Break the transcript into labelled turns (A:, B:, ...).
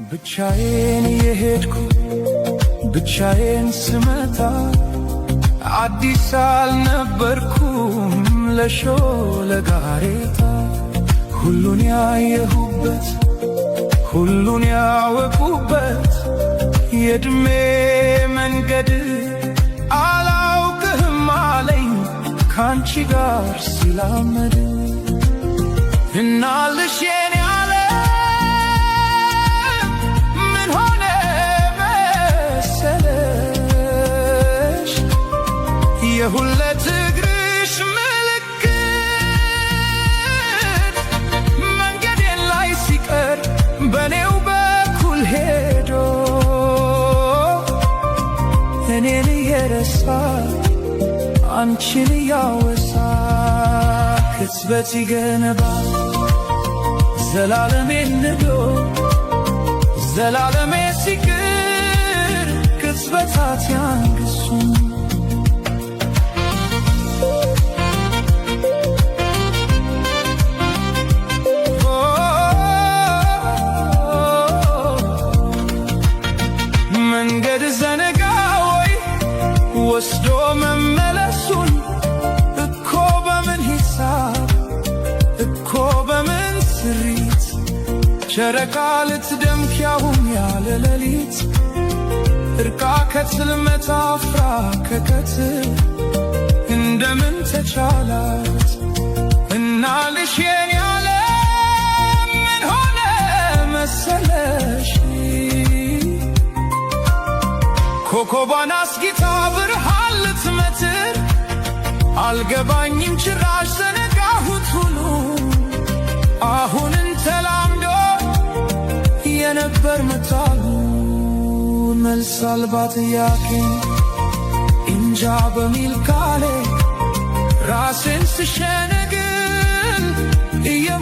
A: ብቻዬን የሄድኩ ብቻዬን ስመጣ አዲስ አልነበርኩም ለሾለ ጋሬጣ። ሁሉን ያየሁበት፣ ሁሉን ያወቁበት የእድሜ መንገድ አላውቅህም አለኝ ካንቺ ጋር ሲላመድ። እናልሽ የኔ ዓለም፣ ምን ሆነ መሰለሽ? የሁለት እግርሽ ምልክት መንገዴን ላይ ሲቀር በኔው በኩል ሄዶ እኔን እየረሳ አንቺን እያወሳ ቅጽበት ይገነባ ዘላለሜን ንዶ፣ ዘላለሜ ሲቅር ቅጽበታት ያንግሱ። መንገድ ዘነጋ ወይ ወስዶ መመለሱን? እኮ በምን ሂሳብ፣ እኮ በምን ስሪት ጨረቃ ልትደምቅ ያሁን ያለ ሌሊት፣ እርቃ ከጽልመት አፍራ ከቀትር እንደምን ተቻላት? እናልሽ የኔ ዓለም፣ ምን ሆነ መሰለሽ? ኮከቧን አስጊታ ብርሃን ልትመትር አልገባኝም ጭራሽ ዘነጋሁት ሁሉ አሁንን ተላምዶ የነበር መጣሉ። መልስ አልባ ጥያቄ እንጃ በሚል ቃሌ ራሴን ስሸነግል።